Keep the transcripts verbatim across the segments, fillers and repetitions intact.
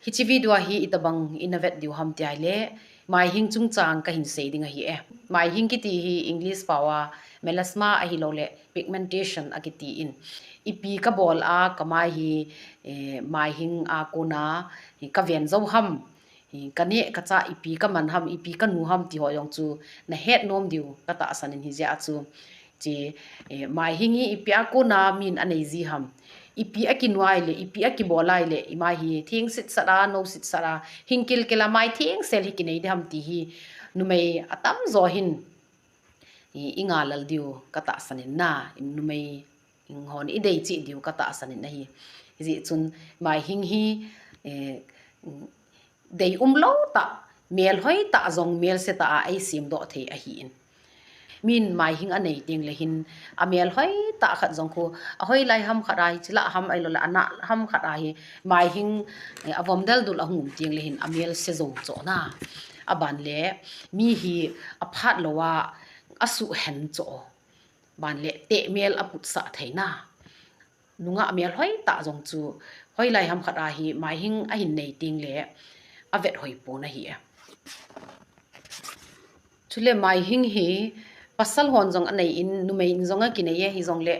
Hiche video a hi itobang ina vet diu ham ti ahile, maihing chungchang kahin sei ding ahi e. Maihing kiti hi English pao a melasma ahilou le pigmentation akiti in. Ipi kabol a kamai hi, eh, maihing a kona, hi kaven jou ham. Hi kaneh kachah ipi kaman ham, ipi kanu ham ti ho jong chu nahet nom diu katahsan in hijeh a chu. Hiche, eh, maihing hi ipi a kona min anei ji ham. Ipi akinu ahile, ipi akibol ahile, imai hi thengsetsah a, nousetsah a, hing kilkel a mai thengsel hi kinei ding ham ti hi, numei atamjo hin, i, inga lel diu katahsan in na, numei hon idei cheh diu katahsan in ahi. Hijeh chun maihing hi, eh, dei umlou tah, melhoi tah jong melse tah a eisemdoh thei ahi in. Min maihing anei teng le hin, amelhoi tah khat jong khu, ahoilai ham khat a hi, hiche lah ham ahilou le, anah ham khat a hi, maihing, eh, avom deldul ahung um teng le hin, amelse jou choh na. Aban le, mi hi aphat lou a, asuh hen choh. Ban le, tehmel aputsah thei na. Nungah melhoi tah jong chu, hoilai ham khat a hi, maihing ahin nei teng le, avet hoi pon ahi e. Chule maihing hi, pasal hon jong anei in, numei in jong akinei e, hijongle,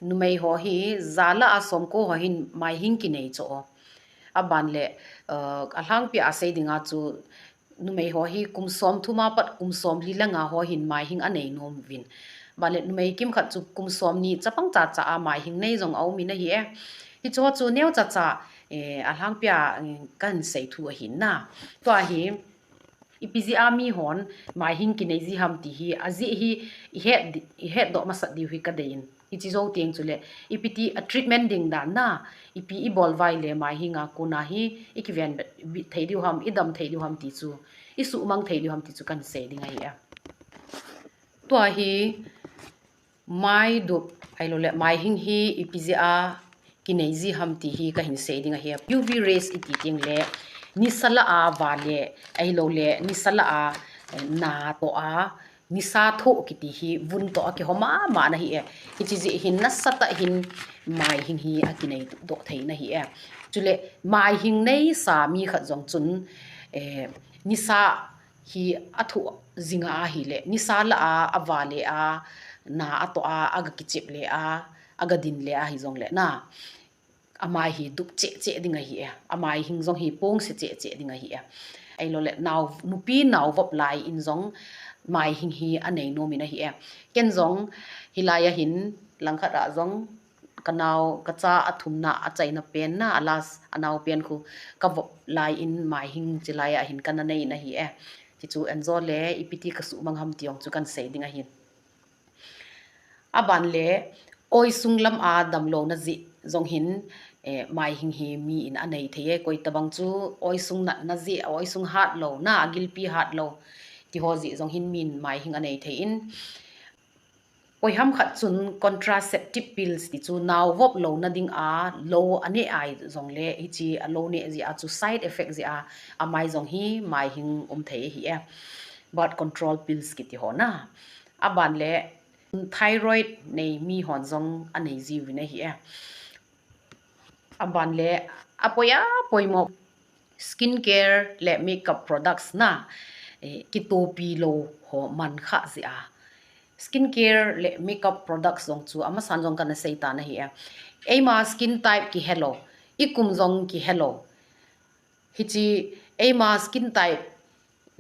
numei ho hi, ja lah a somko ho hin, maihing kinei choh. Aban le, eh, alhangpi a sei ding a chu, numei ho hi kum somthum a pat kum somli le nga ho hin maihing anei nom uvin. Ban le numei kimkhat chu kum somni chapang chacha a maihing nei jong aum in ahi e. Hicheho chu neocha cha, eh, alhangpi a, eh, kahin sei thu ahi na. Tua hi, ipi jeh a mi hon maihing kinei ji ham ti hi, ajeh hi ihet di-, ihetdoh masat diu hi kadei in. Hiche jou teng chule, ipi ti a treatment ding dan na, ipi ibol uva ahile maihing a kona hi, ikiven bit thei diu ham, idam thei diu ham ti chu, isuhmang thei diu ham ti chu kahin sei ding ahi e. Tua hi, maidup, ahilou le, maihing hi, ipi jeh a, kinei ji ham ti hi kahin sei ding ahi e. U V rays iti teng le, nisa lah a vale, ahilou le, nisa lah a, eh, na toh a, nisa thoh kiti hi vun toh a kiho mama na ahi e. Hiche jeh hin nasatah hin maihing hi akinei doh thei na ahi e. Chule maihing neisa mi khat jong chun, eh, nisa hi athoh jing a ahile, nisa lah a, avale a, na atoh a, aga kichep le a, aga din le a hijongle na. Amai hi dup cheh cheh ding ahi e. Amaihing jong hi pongse cheh cheh ding ahi e. Ahilou le, nao, nupi nao vop lai in jong maihing hi anei nom in ahi e. Ken jong hilai a hin langkhat a jong kanao, kacha athumna, achaina pen na, a last, anao pen khu kavop lai in maihing chilai a hin kana nei in ahi e. Hichu enjo le, ipi ti kasuhmang ham ti jong chu kahin sei ding ahi. Aban le, oisung lam a damlouna jeh jong hin, eh, maihing hi mi in anei thei e, koitabang chu oisung natna jeh, oisung hatlou na, agilpi hatlou, ti ho jeh jong hin min maihing anei thei in. Koiham khat chun contraceptive pills ti chu nao vop louna ding a lou aneh a jongle, hiche alou neh jeh a chu side effect jeh a amai jong hi maihing um thei ahi e. Birth control pills kiti ho na. Aban le, thyroid nei mi hon jong anei jiuvin ahi e. Aban le, apoi a poimo skin care le makeup products na, eh, kitopi lou ho man kha jeh a. Skin care le makeup products jong chu amasan jong kana sei tan ahi e. Eima skin type kihelou, ikum jong kihelou. Hiche eima skin type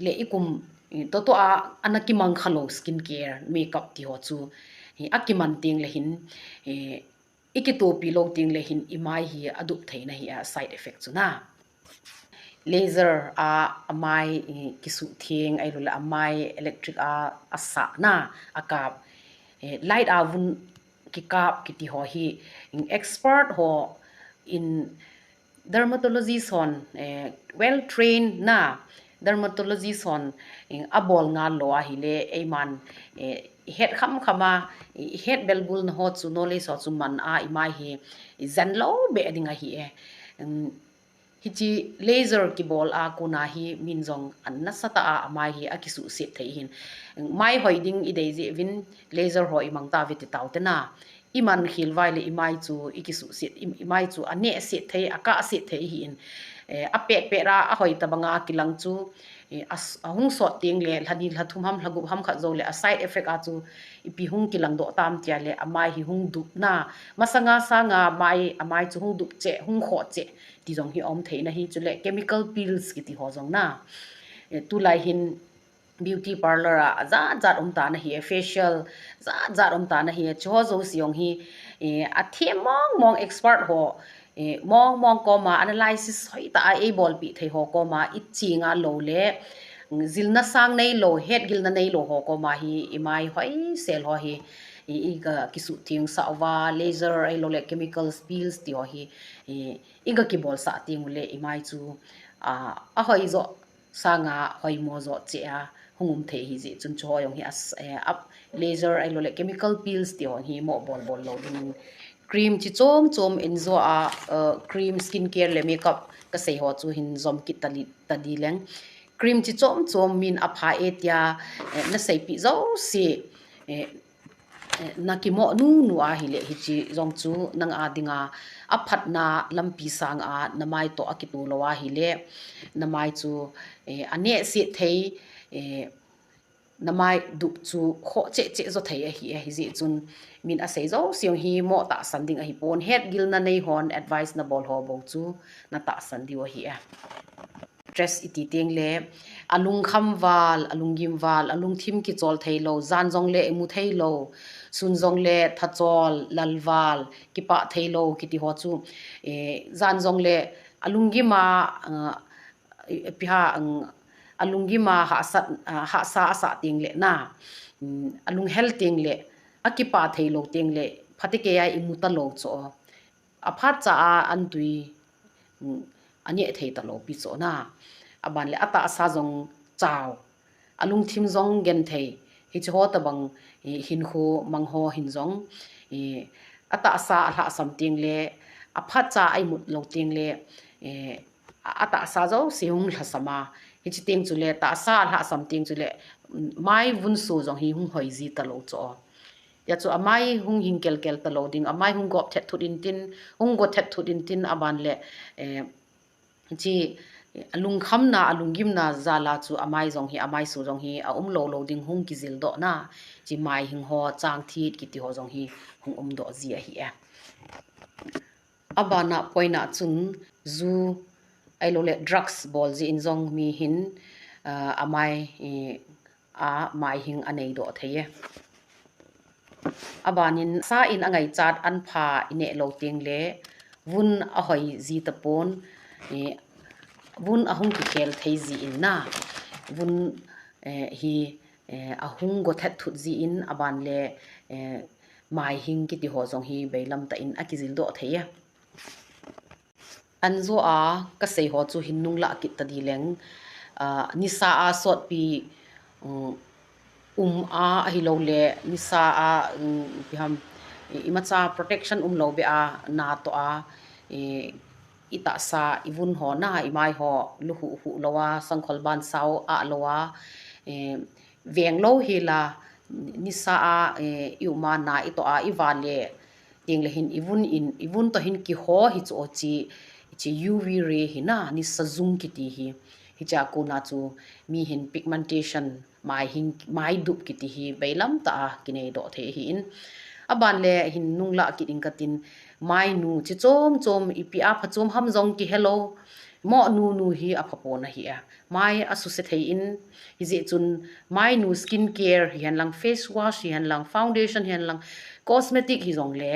le ikum, eh, toh toh a ana kimang khalou skin care, makeup ti ho chu, eh, akiman teng le hin, eh, ikitopi lou teng le hin imai hi adup thei na ahi a side effect chu na. Laser a amai, eh, kisuhtheng ahilou le amai electric a asah na, akap, eh, light a vun kikap kiti ho hi, in expert ho in dermatologist hon, eh, well trained na dermatologist hon, eh, abol ngal lou ahile, eiman, eh, ihet kham kham a, ihet belbul na ho chu, knowledge ho chu man a, imai hi ijen lou beh ding ahi e. Um, hiche laser kibol a kona hi min jong an nasatah a amai hi akisuhset thei hin. Mai hoi ding idei jeh uvin laser ho imang tauve ti taute na. Iman khel uva ahile imai chu ikisuhset, i, imai chu anehset thei, akahset thei ahi in. Eh, apet pet a, ahoi tabanga kilang chu, eh, as-, ahung sot teng le, lha ni lha thum ham, lha gup ham khat jou le, a side effect a chu, ipi hung kilang doh tam tia le, amai hi hung dup na. Masanga sanga mai, amai chu hung dup cheh, hung khoh cheh, ti jong hi um thei na hi, chule chemical peels kiti ho jong na. Eh, tulai hin, beauty parlour a, a jat jat um tan ahi, facial jat jat um tan ahi, chu ho jouse jong hi, eh, a them mong mong expert ho, eh, mong mong koma analysis hoitah a eibolpeh thei ho koma, i chinga lou le, mm, jilna sang neilou, hetgilna neilou ho koma hi, i mai hoisel ho hi, i, i ga kisuh theng sah uva, laser ahilou le chemicals peels ti ho hi, i, i ga kibolsah teng u le, i mai chu, ah, ahoi jo sanga hoimo jo cheh a hung um thei ahi jeh chun chu ho jong hi as-, eh, up laser ahilou le chemical peels ti ho hi mo bol bol lou ding. Cream chi chom chom in jo a, eh, cream, skin care le makeup ka sei ho chu hin jom kit ta li, ta di leng. Cream chi chom chom min apha e tia, eh, na seipeh jouse, eh, eh, na kimoh nu nu ahile, hichi jong chu nang a dinga aphatna lampi sanga na mai toh akitu lou ahile, na mai chu, eh, aneh set thei, eh, na mai dup chu khoh cheh cheh jo thei ahi, ahi jeh chun min asei jouse jong hi mo tahsan ding ahi pon, hetgilna nei hon advice na bol ho bou chu na tahsan diu ahi. Stress iti teng le, alungkham val, alunggim val, alungthim kichol thei lou, jan jong le imu thei lou, sun jong le thachol, lalval, kipah thei lou, kiti ho chu, eh, jan jong le alunggim a, ah, ipi ham, alunggim a hahsat, ah, hahsa asah teng le na, mm, alunghel teng le, akipah thei lou teng le, phatecha a imu ta lou chu. Aphat cha a antui, mm, aneh thei ta lou pi chu na. Aban le atahsa jong chao. Alungthim jong genthei. Hichi ho tabang, eh, hinkho mang ho hin jong, eh, atahsa alhahsam teng le, aphat cha a imut lou teng le, eh, a, atahsa jouse hung lhasam a. Hichi teng chule, tahsa alhahsam teng chule, mm, mai vun su jong hi hung hoi ji ta lou chu. Tia chu amai hung hing kel kel ta lou ding, amai hung gop thet thut intin, hung go thet thut intin aban le, eh, chi, alungkhamna, alunggimna jal a chu amai jong hi, amai su jong hi, aum lou lou ding hung kijil doh na, chi mai hing ho, chang thit kiti ho jong hi hung um doh ji ahi e. Abana point a chun ju ahilou le drugs bol jeh in jong mi hin, ah, amai, eh, a mai hing anei doh thei e. Abanin sa in angaichat an pha ineh lou teng le vun ahoi ji tapon, eh, vun ahung kikhel thei ji in na, vun, eh, hi, eh, ahung go thet thut ji in aban le, eh, mai hing kiti ho jong hi beilam tah in akijil doh thei e. An jo a kasei ho chu hin nung lah kit ta di leng, ah, nisa a sotpi, um, um a ahilou le, nisa a, um, ipi ham, i, imacha protection um lou beh a, na toh a, i, itahsa, ivun ho na, imai ho, lu hu hu lou a, sangkhol ban sao a lou a, eh, veng lou hi la, nisa a, eh, i um a na, itoh a, iva le, teng le hin ivun in, ivun toh hin kiho hi chu o chi, chi U V ray hi na, nisa jung kiti hi. Hicha kona chu mi hin pigmentation, mai hing, mai dup kiti hi beilam tah a kinei doh thei hi in. Aban le hin nung lah kit in katin, mai nu chi chom chom ipi a phachom ham jong kihe lou. Mo nu nu hi apha pon ahi a. Mai asuse thei in, hijeh chun mai nu skin care hihen lang, face wash hihen lang, foundation hihen lang, cosmetic hi jong le,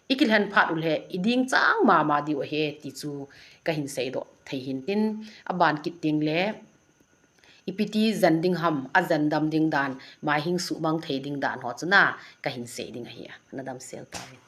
i kilhen phat u le, i ding chang mama diu ahi ti chu kahin sei doh thei hin tin, aban kit teng le, ipi ti jen ding ham, ajen dam ding dan, mai hing suhmang thei ding dan ho chu na, kahin sei ding ahi a, na dam sel tauvin.